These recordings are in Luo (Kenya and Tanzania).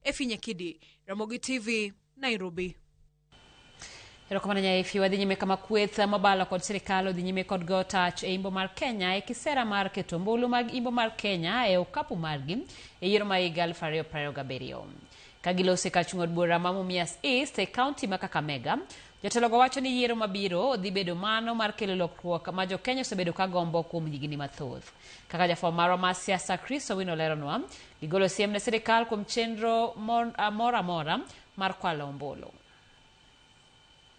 Effie Nyakidi, Ramogi TV, Nairobi. Erokamano Nyaifi, wadhi nyime kama kweth mobalo kod sirikal odhi nyime kod go tach e imbo mar Kenya e kisera mar keto ombulu mag imbo mar Kenya e okapu margi e yiero ma higa 2027. Ka giloso e kar chung' od bura ma Mumias East e kaunti ma Kakamega, jotelogo wacho ni yiero mabiro dhi bedo mano mar kelo lokruok ma jo Kenya osebedo ka gombo kuom higni mathoth. Kaka jafwambo marwa mar siasa Chris Owino leronwa, gigolo siem ne sirikal kuom chenro moro amora mar kwalo ombulu.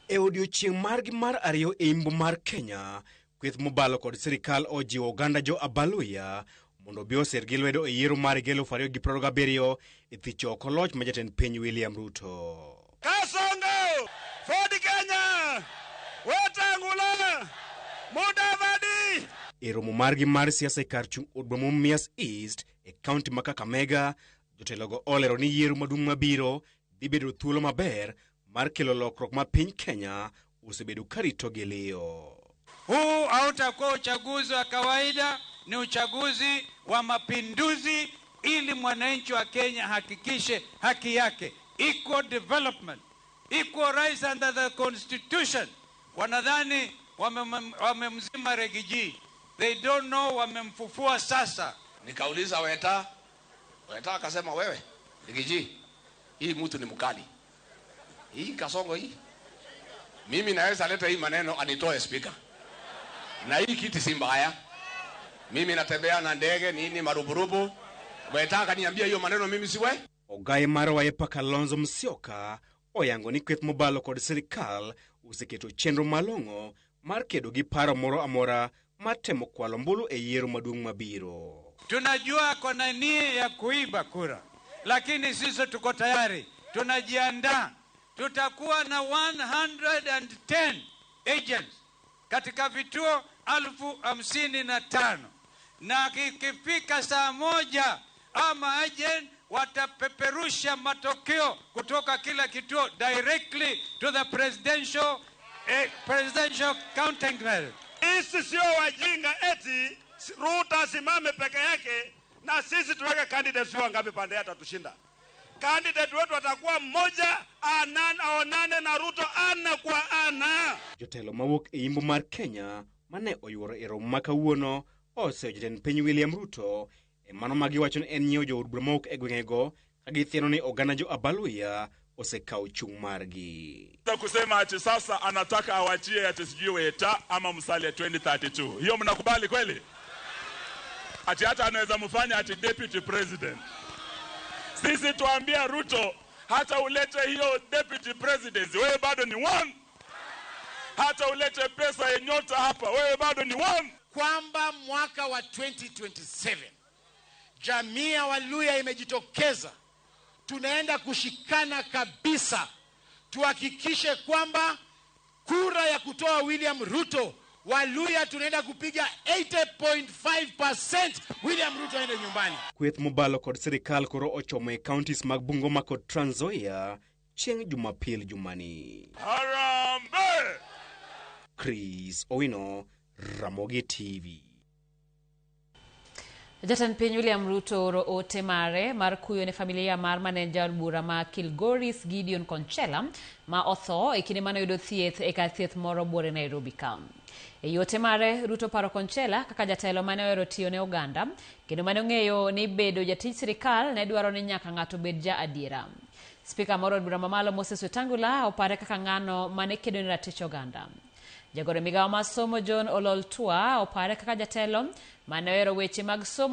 E odiechieng' margi mar ariyo e imbo mar Kenya, kweth mobalo kod sirikal ojiwo oganda jo Abaluya mondo obi osir gi lwedo e yiero mar higa 2027 e thicho oko loch ma jatend piny William Ruto. Kasongo, Ford Kenya, Wetangula, Mudavadi. E romo margi mar siasa e kar chung' od boma Mumias East e kaunti ma Kakamega, jotelogo olero ni yiero maduong' mabiro dhi bedo thuolo maber mar kelo lokruok ma piny Kenya osebedo karito gi liyo. Huu hautakuwa uchaguzi wa kawaida, ni uchaguzi wa mapinduzi, ili mwananchi wa Kenya hakikishe haki yake, equal development, equal rights under the constitution. Wanadhani wamemzima Riggy G, they don't know wamemfufua sasa. Nikauliza Weta, Weta akasema wewe Riggy G, hii mtu ni mkali, hii Kasongo hii, mimi naweza leta hii maneno anitoe speaker, na hii kiti si mbaya, mimi natembea na ndege nini maruburubu. Weta akaniambia hiyo maneno mimi siwe. Ogai mar Wiper Kalonzo Musyoka oyango ni kweth mobalo kod sirikal oseketo chenro malong'o mar kedo gi paro moro amora mar temo kwalo ombulu e yiero maduong' mabiro. Tunajua kuna nia ya kuiba kura, lakini sisi tuko tayari, tunajiandaa. Tutakuwa na 110 agents katika vituo 55,000 na ikifika saa 1 ama agent watapeperusha matokeo kutoka kila kituo directly to the presidential counting panel. Sisi sio wajinga eti Ruto asimame peke yake na sisi tuweke candidates wangapi pande atatushinda. Candidate wetu atakuwa mmoja, aonane na Ruto ana kwa ana. Jotelo mawuok e imbo mar Kenya mane oyuoro e romo ma kawuono oseyo jatend piny William Ruto e mano ma giwacho ni en nyiewo jood bura mawuok e gwengego ka githiano ni oganda jo Abaluya osekawo chung' margi. Kusema ati sasa anataka awachie ati sijui Weta ama Musalia 2032. Hiyo mnakubali kweli? Ati hata anaweza mfanya ati deputy president. Sisi tuambia Ruto hata ulete hiyo deputy presidency, wewe bado ni one. Hata ulete pesa ya nyota hapa, wewe bado ni one. Kwamba mwaka wa 2027 jamii ya Waluya imejitokeza, tunaenda kushikana kabisa, tuhakikishe kwamba kura ya kutoa William Ruto, Waluya tunaenda kupiga 80.5% William Ruto aende nyumbani. Kweth mobalo kod sirikal koro ochomo e counties mag Bungoma kod Trans Nzoia chieng' Jumapil jumani. Harambee! Chris Owino, Ramogi TV. Jatend piny William Ruto oro ote mare mar kuyo ne familia mar maneja od bura ma Kilgoris Gideon Konchela ma otho e kinde mane oyudo thieth e kar thieth moro buore Nairobi ka. E ote mare, Ruto paro Konchela kaka jatelo mane ohero tiyo ne oganda kendo mane ong'eyo ni bedo jatij sirikal ne dwaro ni nyaka ng'ato bed ja adiera. Spika mar od bura mamalo Moses Wetangula opare kaka ng'ano mane kedo ne ratich oganda. Jagoro e migawo mar somo John Ololtua opare kaka jatelo mane ohero weche mag somo.